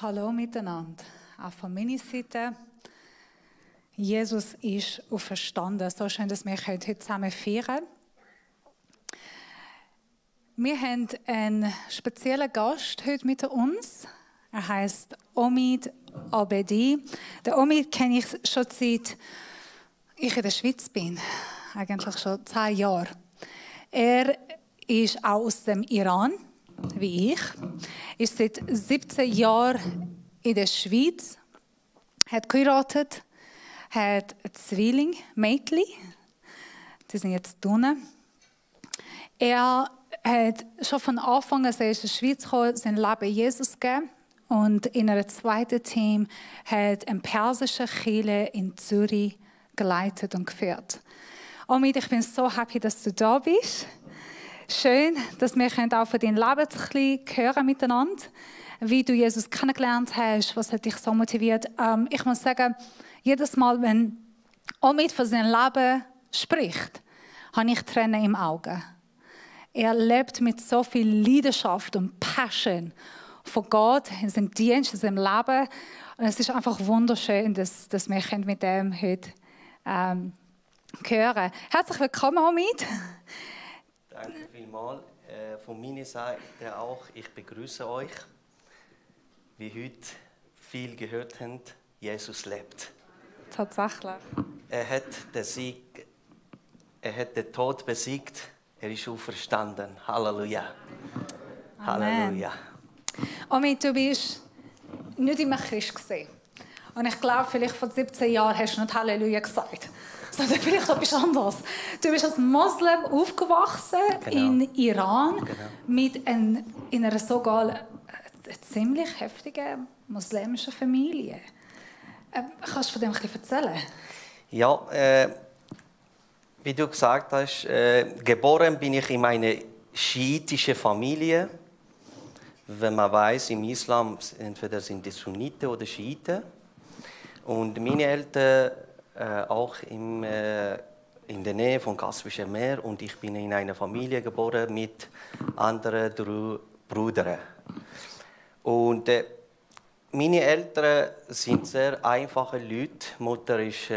Hallo miteinander. Auch von meiner Seite. Jesus ist auferstanden. So schön, dass wir heute zusammen feiern können. Wir haben einen speziellen Gast heute mit uns. Er heißt Omid Abedi. Den Omid kenne ich schon seit ich in der Schweiz bin. Eigentlich schon 10 Jahre. Er ist auch aus dem Iran, wie ich. Ist seit 17 Jahren in der Schweiz. Hat geheiratet. Hat ein Zwilling-Mädchen. Die sind jetzt drinnen. Er hat schon von Anfang an, als er in die Schweiz kam, sein Leben Jesus gegeben. Und in einem zweiten Team hat eine persische Kirche in Zürich geleitet und geführt. Omid, ich bin so happy, dass du da bist. Schön, dass wir auch von deinem Leben hören miteinander, wie du Jesus kennengelernt hast, was hat dich so motiviert. Ich muss sagen, jedes Mal, wenn Omid von seinem Leben spricht, habe ich Tränen im Auge. Er lebt mit so viel Leidenschaft und Passion von Gott in seinem Dienst, in seinem Leben. Und es ist einfach wunderschön, dass wir mit dem heute hören. Herzlich willkommen, Omid. Danke vielmals. Von meiner Seite auch, ich begrüße euch. Wie heute viel gehört habt, Jesus lebt. Tatsächlich. Er hat den Tod besiegt, er ist auferstanden. Halleluja. Amen. Halleluja. Omid, du bist nicht immer Christ gewesen. Und ich glaube, vielleicht vor 17 Jahren hast du nicht Halleluja gesagt. Sondern vielleicht etwas anderes. Du bist als Moslem aufgewachsen in Iran in einer sogar ziemlich heftigen muslimischen Familie. Kannst du von dem ein bisschen erzählen? Ja, wie du gesagt hast, geboren bin ich in eine schiitische Familie. Wenn man weiß, im Islam entweder sind die Sunniten oder Schiiten. Und meine Eltern auch in der Nähe vom Kaspischen Meer. Und ich bin in einer Familie geboren mit anderen 3 Brüdern. Und meine Eltern sind sehr einfache Leute. Mutter ist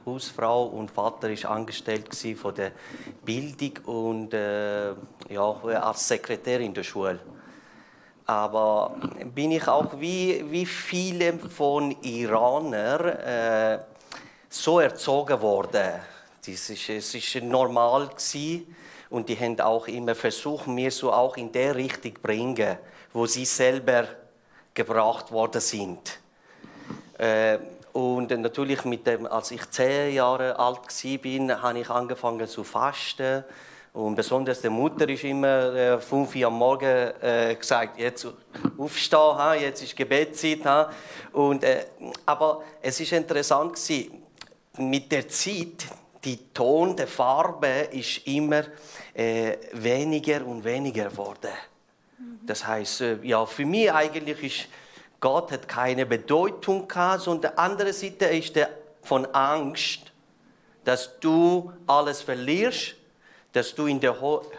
Hausfrau und Vater ist angestellt von der Bildung und als Sekretär in der Schule. Aber bin ich auch wie viele von Iranern so erzogen worden. Es ist normal gewesen. Und die haben auch immer versucht, mir so auch in der Richtung zu bringen, wo sie selber gebracht worden sind. Und natürlich als ich 10 Jahre alt war, habe ich angefangen zu fasten. Und besonders die Mutter ist immer 5 Uhr am Morgen gesagt, jetzt aufstehen, jetzt ist Gebetszeit. Aber es ist interessant gewesen, mit der Zeit, die Ton der Farbe ist immer weniger und weniger geworden. Das heißt, ja, für mich eigentlich ist Gott hat keine Bedeutung gehabt, sondern die andere Seite ist von Angst, dass du alles verlierst, dass du in die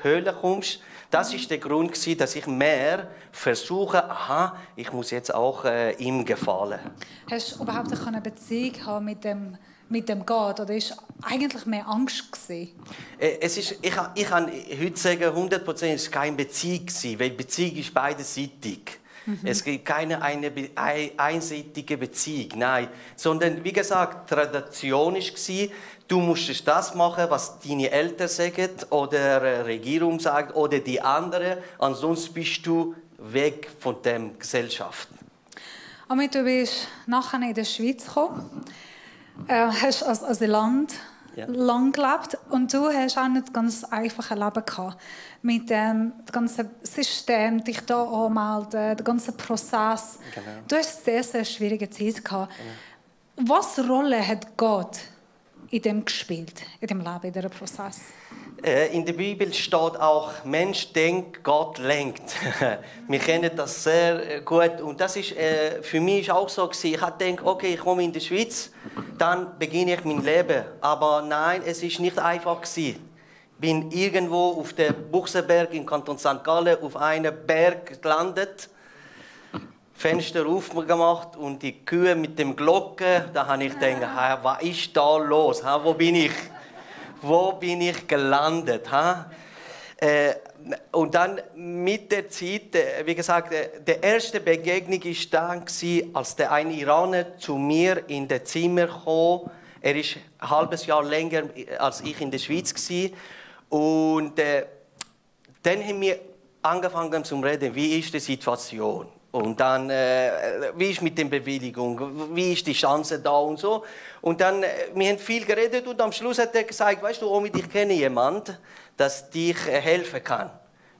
Höhle kommst. Das ist der Grund gewesen, dass ich mehr versuche, ich muss jetzt auch ihm gefallen. Hast du überhaupt eine Beziehung haben mit dem Gott, oder ist eigentlich mehr Angst gewesen? Ich kann heute sagen, 100% ist keine Beziehung gewesen, weil Beziehung ist beiderseitig. Es gibt keine einseitige Beziehung, nein. Sondern, wie gesagt, Tradition war, du musstest das machen, was deine Eltern sagen oder die Regierung sagt oder die anderen, ansonsten bist du weg von der Gesellschaft. Omid, du bist nachher in der Schweiz gekommen, hast als Asylant lang gelebt und du hast auch nicht ganz einfaches Leben gehabt. Mit dem ganzen System, dich da anmelden, der ganze Prozess. Genau. Du hast eine sehr, sehr schwierige Zeit gehabt. Genau. Was Rolle hat Gott in dem gespielt, in dem Leben, in diesem Prozess? In der Bibel steht auch, Mensch denkt, Gott lenkt. Wir kennen das sehr gut und das ist für mich auch so gewesen. Ich habe gedacht, okay, ich komme in die Schweiz, dann beginne ich mein Leben. Aber nein, es ist nicht einfach gewesen. Ich bin irgendwo auf dem Buchsenberg im Kanton St. Gallen auf einem Berg gelandet Fenster aufgemacht und die Kühe mit dem Glocke, da habe ich gedacht, was ist da los? Wo bin ich? Wo bin ich gelandet? Und dann mit der Zeit, wie gesagt, die erste Begegnung war dann, als der eine Iraner zu mir in das Zimmer kam. Er ist ein halbes Jahr länger als ich in der Schweiz war. Und dann haben wir angefangen zu reden, wie ist die Situation? Und dann, wie ist mit der Bewilligung? Wie ist die Chance da und so? Und dann, wir haben viel geredet und am Schluss hat er gesagt, weißt du, Omid, ich kenne jemanden, der dich helfen kann.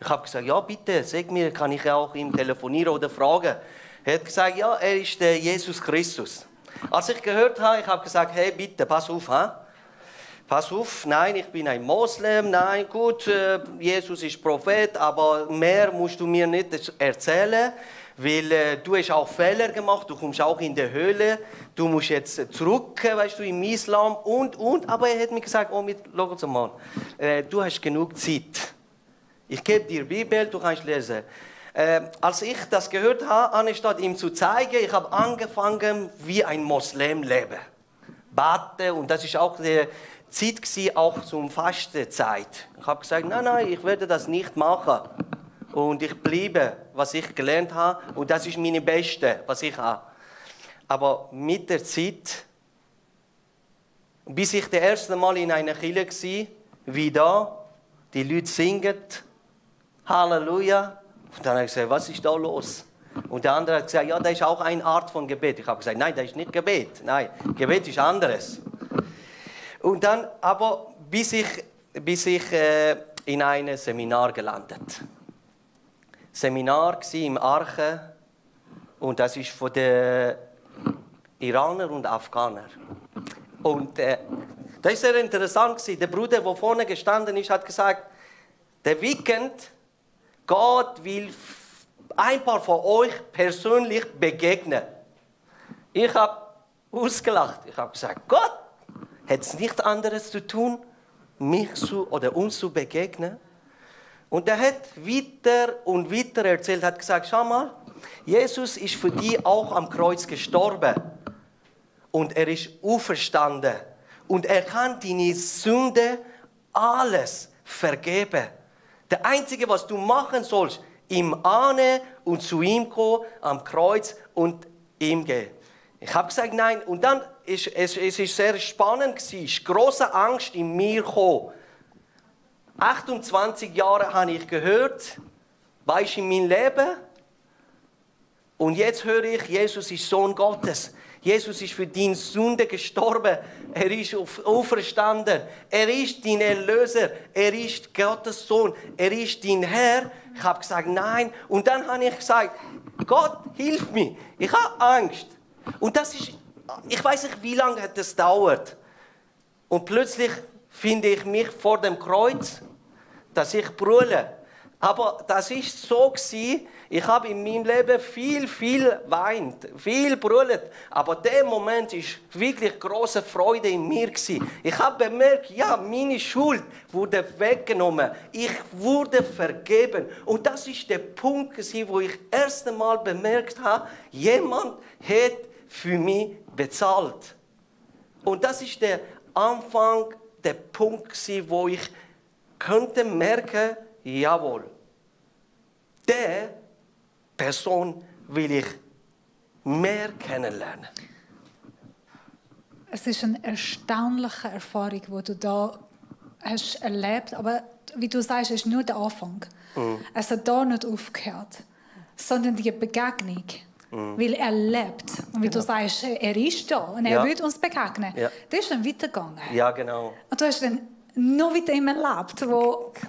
Ich habe gesagt, ja bitte, sag mir, kann ich auch ihm telefonieren oder fragen? Er hat gesagt, ja, er ist der Jesus Christus. Als ich gehört habe, ich habe gesagt, hey, bitte, pass auf, Pass auf, nein, ich bin ein Moslem, nein, gut, Jesus ist Prophet, aber mehr musst du mir nicht erzählen, weil du hast auch Fehler gemacht, du kommst auch in die Höhle, du musst jetzt zurück, weißt du, im Islam und. Aber er hat mir gesagt, oh, schau mal, du hast genug Zeit. Ich gebe dir Bibel, du kannst lesen. Als ich das gehört habe, anstatt ihm zu zeigen, ich habe angefangen, wie ein Moslem leben. Beten, und das ist auch die Zeit gewesen, auch zum Fastenzeit. Ich habe gesagt, nein, ich werde das nicht machen. Und ich bleibe, was ich gelernt habe, und das ist meine Beste, was ich habe. Aber mit der Zeit, bis ich das erste Mal in einer Kirche war, wie da, die Leute singen, Halleluja. Und dann habe ich gesagt, was ist da los? Und der andere hat gesagt, ja, das ist auch eine Art von Gebet. Ich habe gesagt, nein, das ist nicht Gebet. Nein, Gebet ist anderes. Und dann, aber bis ich in ein Seminar gelandet. Seminar war im Arche und das ist von den Iranern und Afghanern. Und das war sehr interessant. Der Bruder, der vorne gestanden ist, hat gesagt, der Weekend, Gott will ein paar von euch persönlich begegnen. Ich habe ausgelacht. Ich habe gesagt, Gott, hat es nichts anderes zu tun, uns zu begegnen? Und er hat weiter und weiter erzählt, hat gesagt, schau mal, Jesus ist für dich auch am Kreuz gestorben. Und er ist auferstanden. Und er kann deine Sünde alles vergeben. Das Einzige, was du machen sollst, ihm ahnen und zu ihm kommen, am Kreuz und ihm gehen. Ich habe gesagt, nein. Und dann es ist sehr spannend gewesen, große Angst in mir gekommen. 28 Jahre habe ich gehört, was ist in meinem Leben? Und jetzt höre ich, Jesus ist Sohn Gottes. Jesus ist für deine Sünde gestorben. Er ist auferstanden. Er ist dein Erlöser. Er ist Gottes Sohn. Er ist dein Herr. Ich habe gesagt, nein. Und dann habe ich gesagt, Gott, hilf mir. Ich habe Angst. Und das ist, ich weiß nicht, wie lange das dauert. Und plötzlich finde ich mich vor dem Kreuz, dass ich brülle. Aber das ist so gewesen, ich habe in meinem Leben viel weint, viel brüllt. Aber der Moment ist wirklich große Freude in mir gewesen. Ich habe bemerkt, ja, meine Schuld wurde weggenommen. Ich wurde vergeben. Und das ist der Punkt gewesen, wo ich das erste Mal bemerkt habe, jemand hat für mich bezahlt. Und das ist der Anfang, der Punkt gewesen, wo ich könnte merken, jawohl, der Person will ich mehr kennenlernen. Es ist eine erstaunliche Erfahrung, die du da hast erlebt, aber wie du sagst, es ist nur der Anfang. Es hat da nicht aufgehört, sondern die Begegnung, weil er lebt. Und wie du sagst, er ist da und er wird uns begegnen. Ja. Das ist dann weitergegangen. Ja, genau. Und du hast dann noch wieder immer erlebt,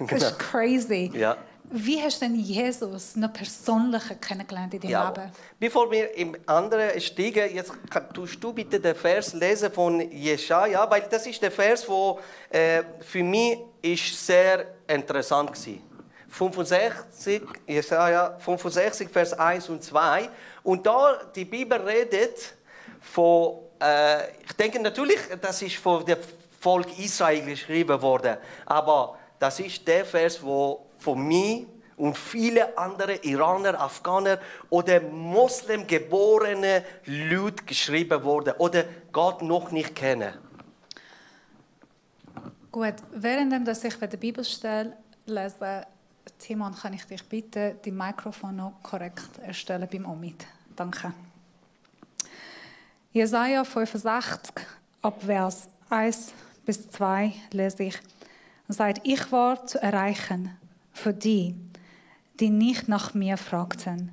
das ist crazy. Ja. Wie hast du denn Jesus noch persönlicher kennengelernt in deinem Leben? Bevor wir im anderen steigen, jetzt tust du bitte den Vers lesen von Jesaja, weil das ist der Vers, der für mich ist sehr interessant war. 65, Jesaja 65, Vers 1 und 2. Und da die Bibel redet von, ich denke natürlich, das ist von dem Volk Israel geschrieben worden, aber das ist der Vers, wo von mir und viele andere Iraner, Afghaner oder Moslem geborene Leute geschrieben wurden oder Gott noch nicht kennen. Gut, während dass ich bei der Bibelstelle lese, Timon, kann ich dich bitten, die Mikrofon noch korrekt erstellen beim Omid. Danke. Jesaja 65, ab Vers 1 bis 2 lese ich. Sagt, ich war zu erreichen für die, die nicht nach mir fragten.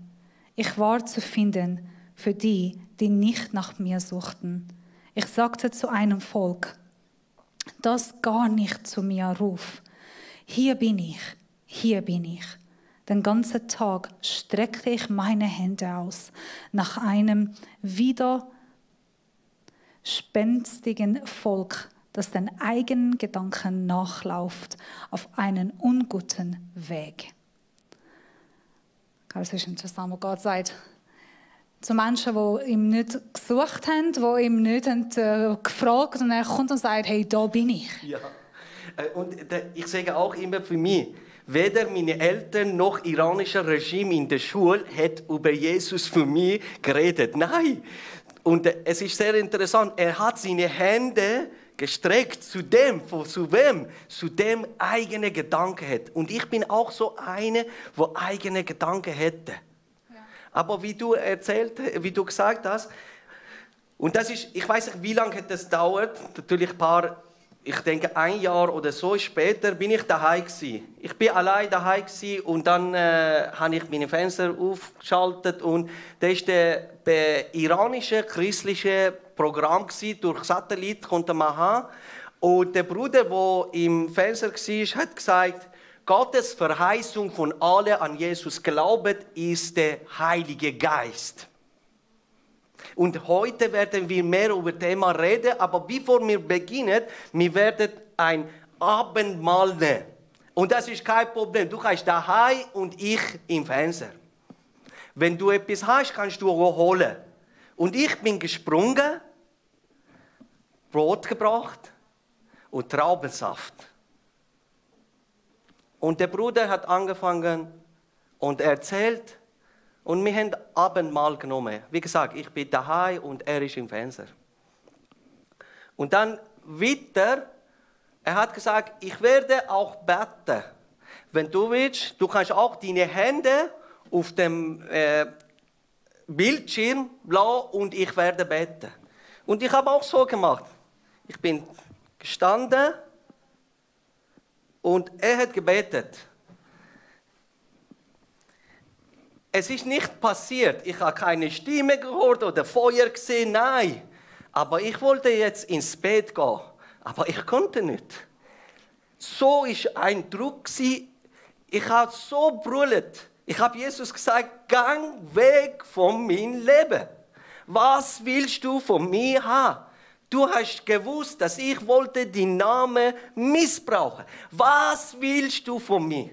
Ich war zu finden für die, die nicht nach mir suchten. Ich sagte zu einem Volk, das gar nicht zu mir ruft. Hier bin ich, hier bin ich. Den ganzen Tag streckte ich meine Hände aus nach einem widerspenstigen Volk, das den eigenen Gedanken nachläuft auf einen unguten Weg. Das ist interessant, wo Gott sagt, zu Menschen, die ihm nicht gesucht haben, die ihm nicht gefragt haben, und er kommt und sagt, hey, da bin ich. Ja. Und ich sage auch immer für mich, weder meine Eltern noch iranische Regime in der Schule hat über Jesus für mich geredet. Nein. Und es ist sehr interessant, er hat seine Hände gestreckt zu dem, zu wem? Zu dem eigene Gedanken hat. Und ich bin auch so eine, wo eigene Gedanken hätte. Ja. Aber wie du gesagt hast, und das ist, ich weiß nicht, wie lange hat das dauert, natürlich ich denke, ein Jahr oder so später bin ich daheim gewesen. Ich bin allein daheim gewesen und dann habe ich meine Fenster aufgeschaltet und da ist der iranische christliche Programm gewesen, durch Satellit konnte man haben. Und der Bruder, der im Fenster war, hat gesagt, Gottes Verheißung von allen an Jesus glauben ist der Heilige Geist. Und heute werden wir mehr über das Thema reden, aber bevor wir beginnen, wir werden ein Abendmahl nehmen. Und das ist kein Problem. Du kannst daheim und ich im Fenster. Wenn du etwas hast, kannst du auch holen. Und ich bin gesprungen, Brot gebracht und Traubensaft. Und der Bruder hat angefangen und erzählt, und wir haben Abendmahl genommen. Wie gesagt, ich bin daheim und er ist im Fenster. Und dann weiter, er hat gesagt, ich werde auch beten. Wenn du willst, du kannst auch deine Hände auf dem Bildschirm lassen und ich werde beten. Und ich habe auch so gemacht. Ich bin gestanden und er hat gebetet. Es ist nicht passiert. Ich habe keine Stimme gehört oder Feuer gesehen, nein. Aber ich wollte jetzt ins Bett gehen, aber ich konnte nicht. So war ein Druck. Ich habe so brüllt. Ich habe Jesus gesagt, gang weg von meinem Leben. Was willst du von mir haben? Du hast gewusst, dass ich wollte den Namen missbrauchen. Was willst du von mir?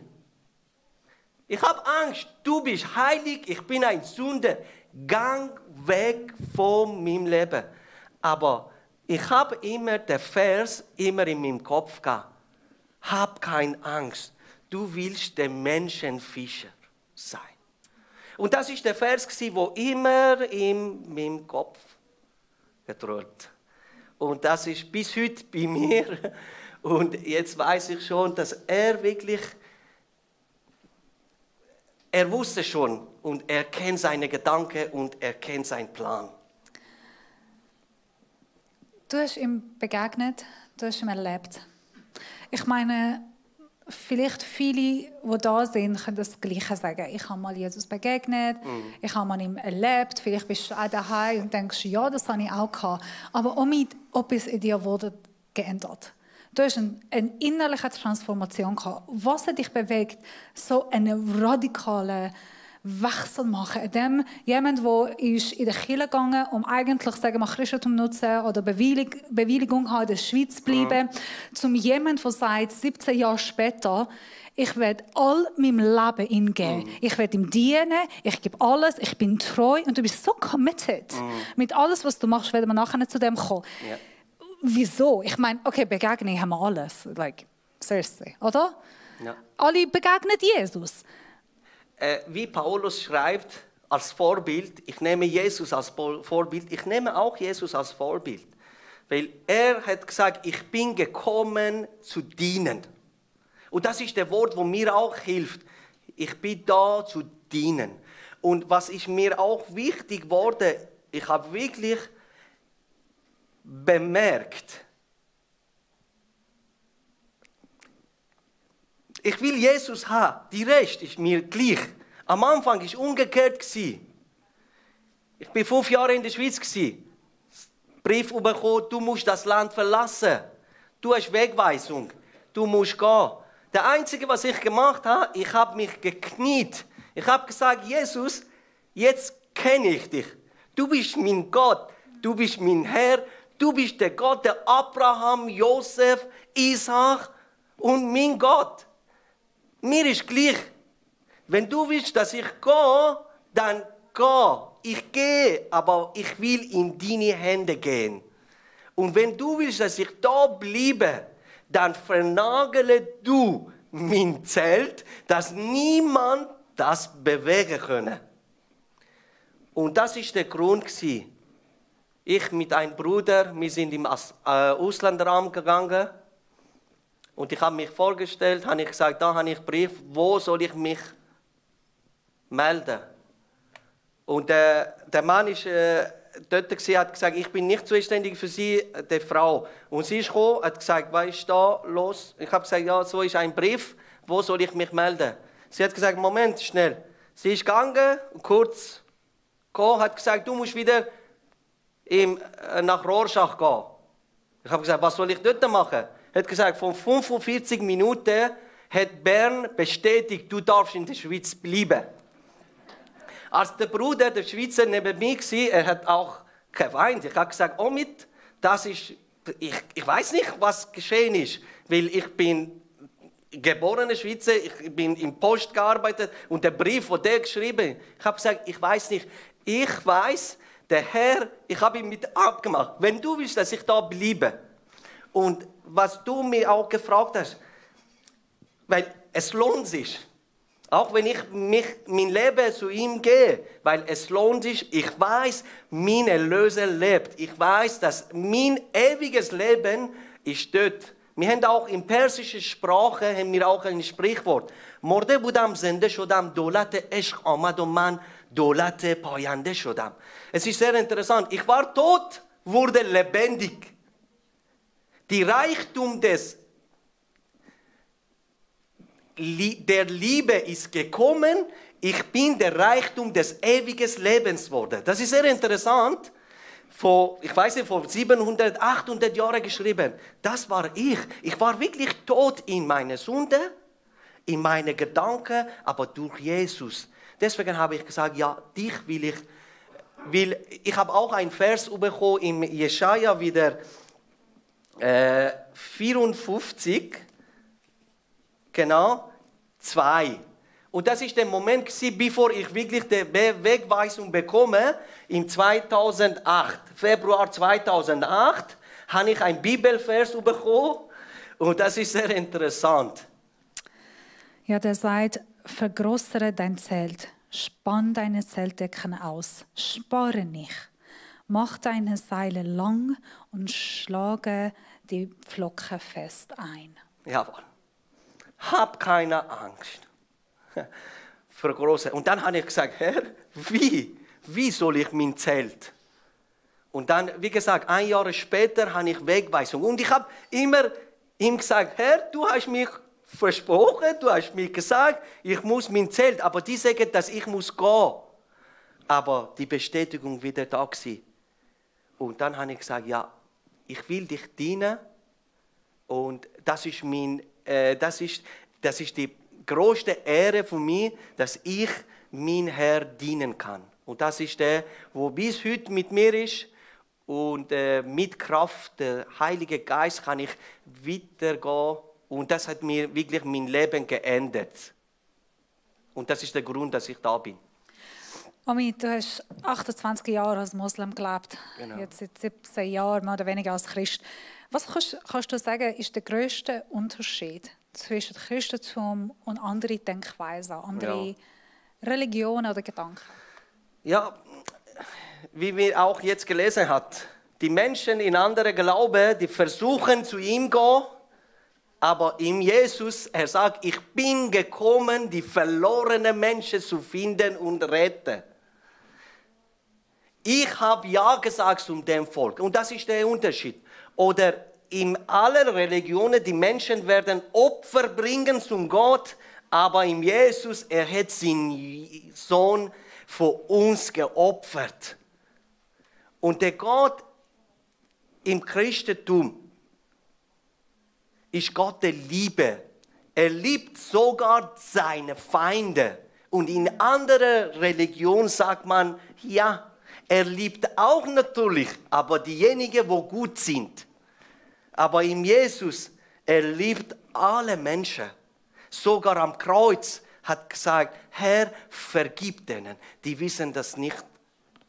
Ich habe Angst, du bist heilig, ich bin ein Sünder. Gang weg von meinem Leben. Aber ich habe immer den Vers in meinem Kopf gehabt. Hab keine Angst, du willst der Menschenfischer sein. Und das ist der Vers, der immer in meinem Kopf getrollt. Und das ist bis heute bei mir. Und jetzt weiß ich schon, dass er wirklich... Er wusste schon und er kennt seine Gedanken und er kennt seinen Plan. Du hast ihm begegnet, du hast ihn erlebt. Ich meine, vielleicht viele, die da sind, können das Gleiche sagen. Ich habe mal Jesus begegnet, ich habe mal ihn erlebt, vielleicht bist du auch daheim und denkst, ja, das habe ich auch gehabt. Aber auch mit etwas in dir wurde geändert. Du hast eine innerliche Transformation gehabt. Was hat dich bewegt, so einen radikalen Wechsel zu machen? Indem jemand, der ist in die Kirche gegangen ist, um eigentlich sagen wir, Christentum zu nutzen oder Bewilligung haben, in der Schweiz zu bleiben, zum jemand, der sagt, 17 Jahre später, ich werde all mein Leben ihm geben. Ich werde ihm dienen, ich gebe alles, ich bin treu und du bist so committed. Mit alles, was du machst, werden wir nachher zu dem kommen. Yeah. Wieso? Ich meine, okay, Begegnungen haben wir alles. Like, seriously, oder? Ja. Alle begegnen Jesus. wie Paulus schreibt, als Vorbild, ich nehme Jesus als Vorbild, ich nehme auch Jesus als Vorbild. Weil er hat gesagt, ich bin gekommen zu dienen. Und das ist der Wort, wo mir auch hilft. Ich bin da zu dienen. Und was ist mir auch wichtig wurde, ich habe wirklich bemerkt, ich will Jesus haben, die Rest ist mir gleich. Am Anfang war es umgekehrt. Ich war 5 Jahre in der Schweiz. Brief bekommen, du musst das Land verlassen. Du hast Wegweisung. Du musst gehen. Das Einzige, was ich gemacht habe, ich habe mich gekniet. Ich habe gesagt, Jesus, jetzt kenne ich dich. Du bist mein Gott. Du bist mein Herr. Du bist der Gott der Abraham, Josef, Isaac und mein Gott. Mir ist gleich. Wenn du willst, dass ich gehe, dann geh. Ich gehe, aber ich will in deine Hände gehen. Und wenn du willst, dass ich da bleibe, dann vernagele du mein Zelt, dass niemand das bewegen könne. Und das ist der Grund gewesen. Ich mit einem Bruder, wir sind im Ausländerraum gegangen. Und ich habe mich vorgestellt, habe ich gesagt, da habe ich einen Brief, wo soll ich mich melden? Und der Mann war dort, hat gesagt, ich bin nicht zuständig für sie, die Frau. Und sie ist gekommen, hat gesagt, was ist da los? Ich habe gesagt, ja, so ist ein Brief, wo soll ich mich melden? Sie hat gesagt, Moment, schnell. Sie ist gegangen, kurz gekommen, hat gesagt, du musst wieder nach Rorschach gehen. Ich habe gesagt, was soll ich dort machen? Er hat gesagt, von 45 Minuten hat Bern bestätigt, du darfst in der Schweiz bleiben. Als der Bruder, der Schweizer, neben mir war, er hat auch geweint. Ich habe gesagt, Omid, das ist, ich weiß nicht, was geschehen ist, weil ich bin geborener Schweizer, ich bin im Post gearbeitet und der Brief, den der geschrieben hat, ich habe gesagt, ich weiß nicht. Ich weiß, der Herr, ich habe ihn mit abgemacht. Wenn du willst, dass ich da bleibe, und was du mir auch gefragt hast, weil es lohnt sich. Auch wenn ich mein Leben zu ihm gehe, weil es lohnt sich, ich weiß, mein Erlöser lebt. Ich weiß, dass mein ewiges Leben ist dort. Wir haben auch in persischer Sprache haben wir auch ein Sprichwort. مرده بودم زنده شدم دولت عشق آمد و من دولت پاینده شدم. Es ist sehr interessant. Ich war tot, wurde lebendig. Die Reichtum der Liebe ist gekommen, ich bin der Reichtum des ewigen Lebens geworden. Das ist sehr interessant. Ich weiß nicht, vor 700, 800 Jahren geschrieben. Das war ich. Ich war wirklich tot in meiner Sünde, in meinen Gedanken, aber durch Jesus. Deswegen habe ich gesagt, ja, dich will ich. Weil ich habe auch einen Vers bekommen im Jesaja wieder 54. Genau, 2. Und das ist der Moment, bevor ich wirklich die Wegweisung bekomme, im 2008, Februar 2008, habe ich einen Bibelvers bekommen und das ist sehr interessant. Ja, der sagt, vergrößere dein Zelt, spann deine Zeltdecken aus, spare nicht, mach deine Seile lang und schlage die Flocken fest ein. Jawohl. Hab keine Angst. Vergrößere. Und dann habe ich gesagt, Herr, wie soll ich mein Zelt? Und dann, wie gesagt, 1 Jahr später habe ich Wegweisung. Und ich habe immer ihm gesagt, Herr, du hast mich versprochen, du hast mir gesagt, ich muss mein Zelt, aber die sagen, dass ich muss gehen. Aber die Bestätigung wieder da gewesen. Und dann habe ich gesagt, ja, ich will dich dienen. Und das ist die größte Ehre von mir, dass ich mein Herr dienen kann. Und das ist der, wo bis heute mit mir ist. Und mit Kraft der Heilige Geist kann ich weitergehen. Und das hat mir wirklich mein Leben geändert. Und das ist der Grund, dass ich da bin. Omid, du hast 28 Jahre als Moslem gelebt. Genau. Jetzt seit 17 Jahren, mehr oder weniger als Christ. Was kannst du sagen, ist der grösste Unterschied zwischen Christentum und anderen Denkweisen, andere Religionen oder Gedanken. Ja, wie wir auch jetzt gelesen haben, die Menschen in anderen Glauben, die versuchen zu ihm gehen, aber in Jesus, er sagt, ich bin gekommen, die verlorenen Menschen zu finden und retten. Ich habe Ja gesagt zu dem Volk. Und das ist der Unterschied. Oder in allen Religionen, die Menschen werden Opfer bringen zum Gott, aber in Jesus, er hat seinen Sohn für uns geopfert. Und der Gott im Christentum ist Gott der Liebe. Er liebt sogar seine Feinde. Und in anderen Religionen sagt man, ja, er liebt auch natürlich, aber diejenigen, die gut sind. Aber in Jesus, er liebt alle Menschen. Sogar am Kreuz hat gesagt, Herr, vergib denen. Die wissen das nicht,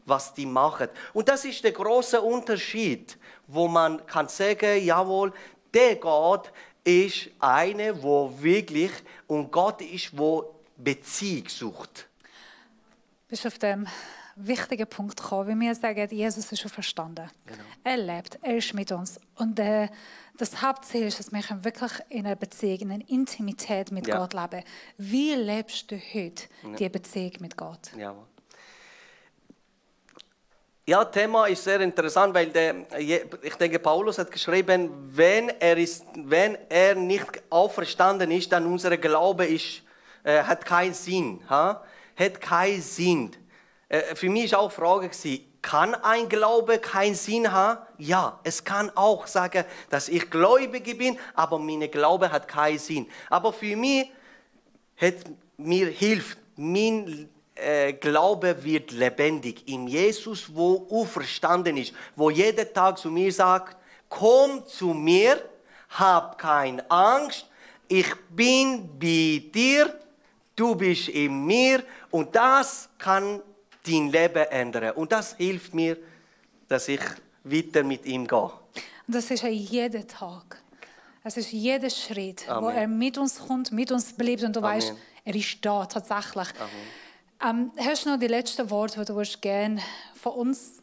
was die machen. Und das ist der große Unterschied, wo man kann sagen, jawohl, der Gott ist eine, wo wirklich, und Gott ist, wo Beziehung sucht. Bist auf dem wichtigen Punkt gekommen, wie wir sagen, Jesus ist schon verstanden. Genau. Er lebt, er ist mit uns. Und das Hauptziel ist, dass wir wirklich in einer Beziehung, in einer Intimität mit Gott leben. Wie lebst du heute die Beziehung mit Gott? Ja. Ja, das Thema ist sehr interessant, weil ich denke, Paulus hat geschrieben, wenn er nicht auferstanden ist, dann unser Glaube hat keinen Sinn. Hat keinen Sinn. Für mich war auch die Frage, kann ein Glaube keinen Sinn haben? Ja, es kann auch sagen, dass ich gläubig bin, aber mein Glaube hat keinen Sinn. Aber für mich mir hilft, mein Glaube wird lebendig in Jesus, wo auferstanden ist, wo jeden Tag zu mir sagt, komm zu mir, hab keine Angst, ich bin bei dir, du bist in mir und das kann dein Leben ändern. Und das hilft mir, dass ich weiter mit ihm gehe. Und das ist ja jeden Tag. Es ist jeder Schritt, Amen. Wo er mit uns kommt, mit uns bleibt und du Amen. weißt, er ist da tatsächlich. Amen. Hast du noch die letzten Worte, die du gerne von uns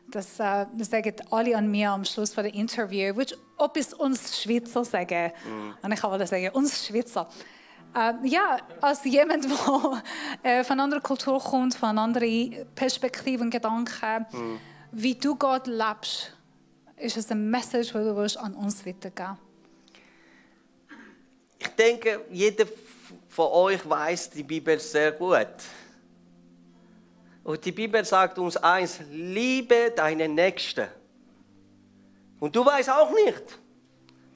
das sagen alle an mir am Schluss von dem Interview, ob es uns Schweizer sagen. Und ich kann mal sagen, uns Schweizer. Ja, als jemand, der von einer anderen Kultur kommt, von anderen Perspektiven und Gedanken, wie du Gott lebst, ist es eine Message, die du an uns weitergeben willst? Ich denke, jeder von euch weiß die Bibel sehr gut. Und die Bibel sagt uns eins, liebe deinen Nächsten. Und du weißt auch nicht.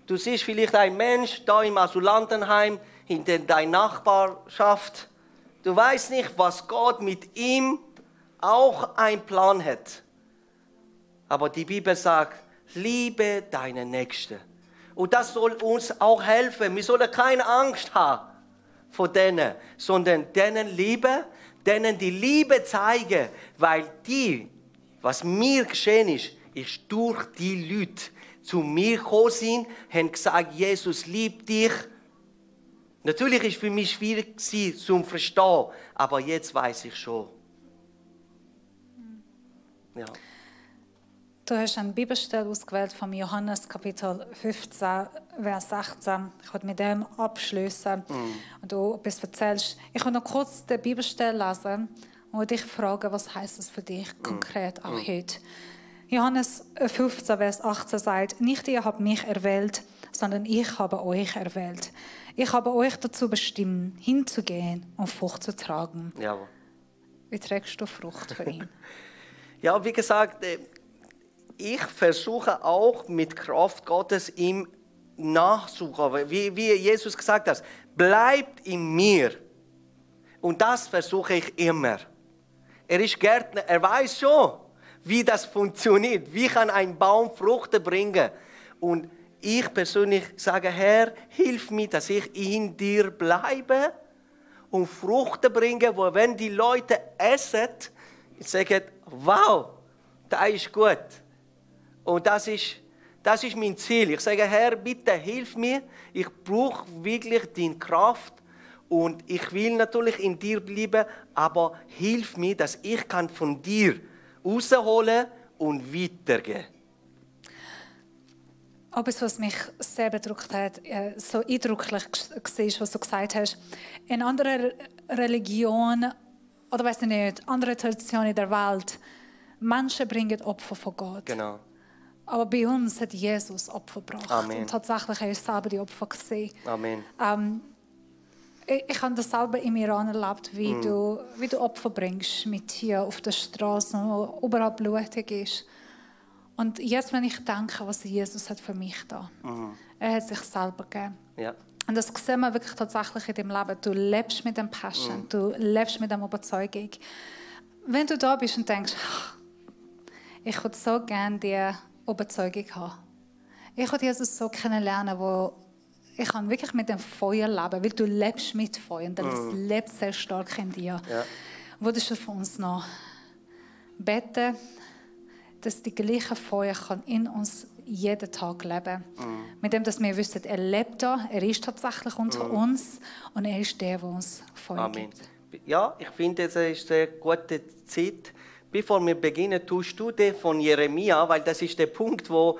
Du siehst vielleicht einen Mensch da im Asylantenheim, in deiner Nachbarschaft. Du weißt nicht, was Gott mit ihm auch einen Plan hat. Aber die Bibel sagt, liebe deinen Nächsten. Und das soll uns auch helfen. Wir sollen keine Angst haben vor denen, sondern denen lieben, denen die Liebe zeigen, weil was mir geschehen ist durch die Leute zu mir gekommen sind, haben gesagt, Jesus liebt dich. Natürlich war es für mich schwierig zu verstehen, aber jetzt weiß ich schon. Ja. Du hast eine Bibelstelle ausgewählt von Johannes Kapitel 15, Vers 16. Ich will mit dem abschließen. Und du etwas erzählst. Ich will noch kurz die Bibelstelle lesen und dich fragen, was heißt es für dich konkret auch heute. Johannes 15, Vers 18 sagt, nicht ihr habt mich erwählt, sondern ich habe euch erwählt. Ich habe euch dazu bestimmt, hinzugehen und Frucht zu tragen. Jawohl. Wie trägst du Frucht für ihn? Ja, wie gesagt, ich versuche auch mit Kraft Gottes ihm nachzukommen. Wie Jesus gesagt hat, bleibt in mir. Und das versuche ich immer. Er ist Gärtner, er weiß schon, wie das funktioniert. Wie kann ein Baum Früchte bringen? Und ich persönlich sage, Herr, hilf mir, dass ich in dir bleibe und Früchte bringe, wo wenn die Leute essen, sagen, wow, das ist gut. Und das ist mein Ziel. Ich sage, Herr, bitte hilf mir. Ich brauche wirklich deine Kraft. Und ich will natürlich in dir bleiben, aber hilf mir, dass ich kann von dir rausholen und weitergeben. Aber was mich sehr bedrückt hat, so eindrücklich war, was du gesagt hast, in anderen Religionen oder weiß ich nicht, andere Traditionen in der Welt, Menschen bringen Opfer von Gott. Genau. Aber bei uns hat Jesus Opfer gebracht. Amen. Und tatsächlich er ist selber die Opfer gesehen. Amen. Ich habe das selber im Iran erlebt, wie du Opfer bringst mit hier auf der Straße, wo überall blutig ist. Und jetzt, wenn ich denke, was Jesus hat für mich da, er hat sich selber gegeben. Ja. Und das sehen wir wirklich tatsächlich in deinem Leben. Du lebst mit dem Passion, du lebst mit dem Überzeugung. Wenn du da bist und denkst, ich würde so gerne diese Überzeugung haben. Ich würde Jesus so kennenlernen, wo ich kann wirklich mit dem Feuer leben, weil du lebst mit Feuer und das lebt sehr stark in dir. Ja. Würdest du für uns noch beten, dass die gleiche Feuer kann in uns jeden Tag leben kann. Mit dem, dass wir wissen, er lebt da, er ist tatsächlich unter uns und er ist der uns Feuer Amen. gibt. Ja, ich finde, es ist eine gute Zeit. Bevor wir beginnen, tust du den von Jeremia, weil das ist der Punkt, wo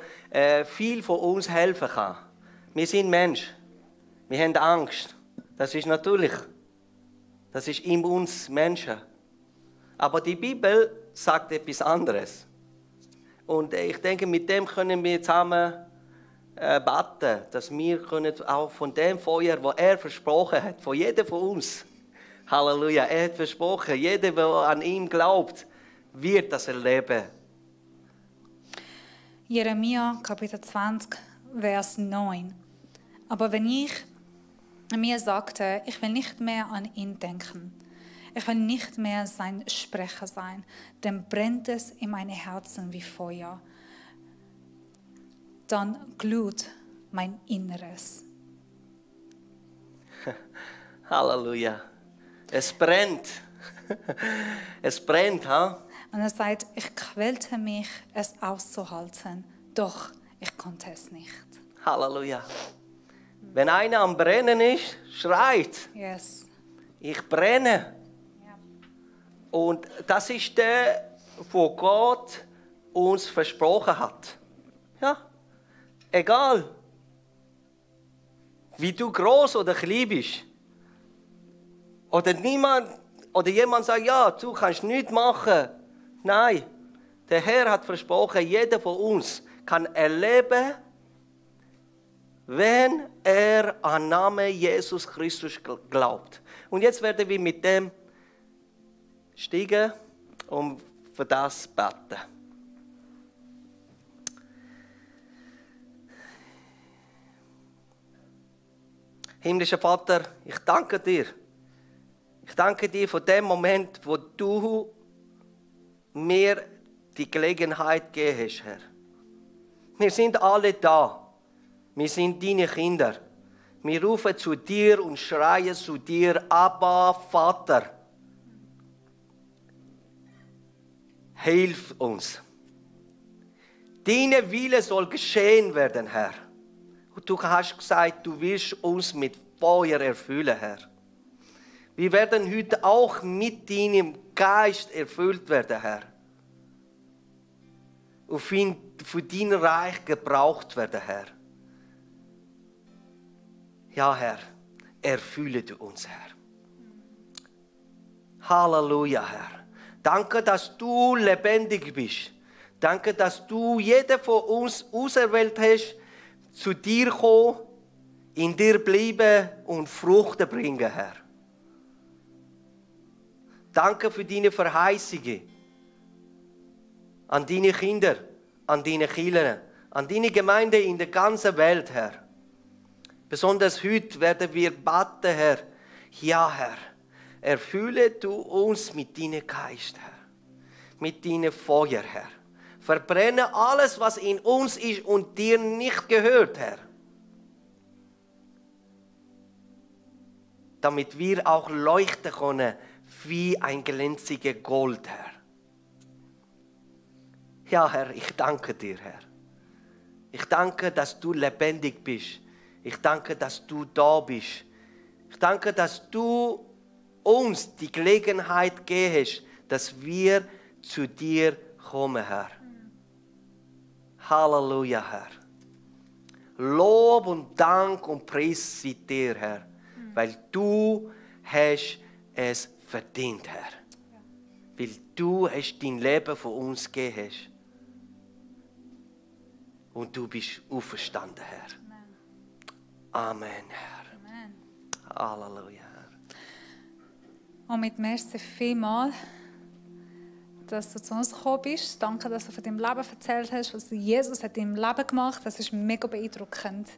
viel von uns helfen kann. Wir sind Menschen. Wir haben Angst. Das ist natürlich. Das ist in uns Menschen. Aber die Bibel sagt etwas anderes. Und ich denke, mit dem können wir zusammen beten, dass wir können auch von dem Feuer, das er versprochen hat, von jedem von uns, Halleluja, er hat versprochen, jeder, der an ihn glaubt, wird das erleben. Jeremia, Kapitel 20, Vers 9. Aber wenn ich mir sagte, ich will nicht mehr an ihn denken, ich will nicht mehr sein Sprecher sein, dann brennt es in meinem Herzen wie Feuer. Dann glüht mein Inneres. Halleluja. Es brennt. Es brennt, ha? Und er sagt, ich quälte mich, es auszuhalten, doch ich konnte es nicht. Halleluja. Wenn einer am Brennen ist, schreit. Yes. Ich brenne. Ja. Und das ist der, wo Gott uns versprochen hat. Ja, egal, wie du groß oder klein bist. Oder jemand sagt, ja, du kannst nichts machen. Nein, der Herr hat versprochen, jeder von uns kann erleben, wenn er an den Namen Jesus Christus glaubt. Und jetzt werden wir mit dem steigen und für das beten. Himmlischer Vater, ich danke dir. Ich danke dir für den Moment, wo du mir die Gelegenheit gegeben hast, Herr. Wir sind alle da. Wir sind deine Kinder. Wir rufen zu dir und schreien zu dir, Abba, Vater. Hilf uns. Deine Wille soll geschehen werden, Herr. Und du hast gesagt, du willst uns mit Feuer erfüllen, Herr. Wir werden heute auch mit deinem Geist erfüllt werden, Herr. Und für dein Reich gebraucht werden, Herr. Ja, Herr, erfülle du uns, Herr. Halleluja, Herr. Danke, dass du lebendig bist. Danke, dass du jeden von uns auserwählt hast, zu dir kommen, in dir bleiben und Früchte bringen, Herr. Danke für deine Verheißungen an deine Kinder, an deine Kinder, an deine Gemeinde in der ganzen Welt, Herr. Besonders heute werden wir beten, Herr. Ja, Herr, erfülle du uns mit deinem Geist, Herr. Mit deinem Feuer, Herr. Verbrenne alles, was in uns ist und dir nicht gehört, Herr. Damit wir auch leuchten können wie ein glänziges Gold, Herr. Ja, Herr, ich danke dir, Herr. Ich danke, dass du lebendig bist. Ich danke, dass du da bist. Ich danke, dass du uns die Gelegenheit gegeben hast, dass wir zu dir kommen, Herr. Halleluja, Herr. Lob und Dank und Preis sei dir, Herr, weil du hast es verdient, Herr. Weil du hast dein Leben für uns gegeben hast. Und du bist auferstanden, Herr. Amen, Herr. Amen. Halleluja, Herr. Und mit merci vielmals, dass du zu uns gekommen bist. Danke, dass du von deinem Leben erzählt hast, was Jesus hat in deinem Leben gemacht hat. Das ist mega beeindruckend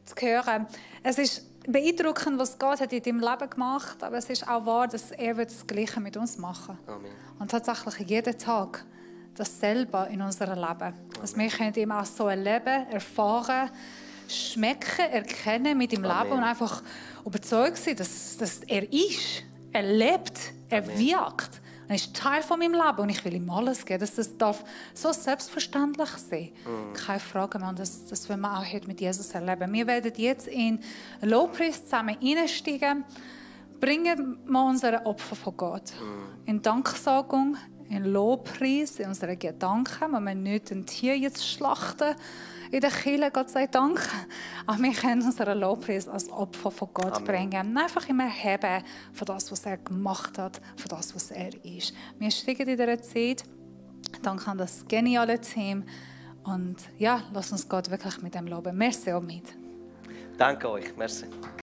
zu hören. Es ist beeindruckend, was Gott hat in deinem Leben gemacht, aber es ist auch wahr, dass er das Gleiche mit uns machen wird. Amen. Und tatsächlich jeden Tag dasselbe in unserem Leben. Dass wir können ihn auch so erleben, erfahren, schmecken, erkennen mit dem Leben und einfach überzeugt sein, dass er ist, er lebt, er wirkt. Er ist Teil von meinem Leben und ich will ihm alles geben. Das darf so selbstverständlich sein. Keine Frage mehr. Und das wollen wir auch heute mit Jesus erleben. Wir werden jetzt in Lobpreis zusammen hineinsteigen. Bringen wir unsere Opfer von Gott. In Danksagung, in Lobpreis, in unseren Gedanken. Wir müssen nicht ein Tier jetzt schlachten in der Kirche, Gott sei Dank. Aber wir können unseren Lobpreis als Opfer von Gott bringen. Einfach immer heben von das, was er gemacht hat, von das, was er ist. Wir steigen in dieser Zeit. Danke an das geniale Team. Und ja, lass uns Gott wirklich mit dem loben. Merci auch mit. Danke euch. Merci.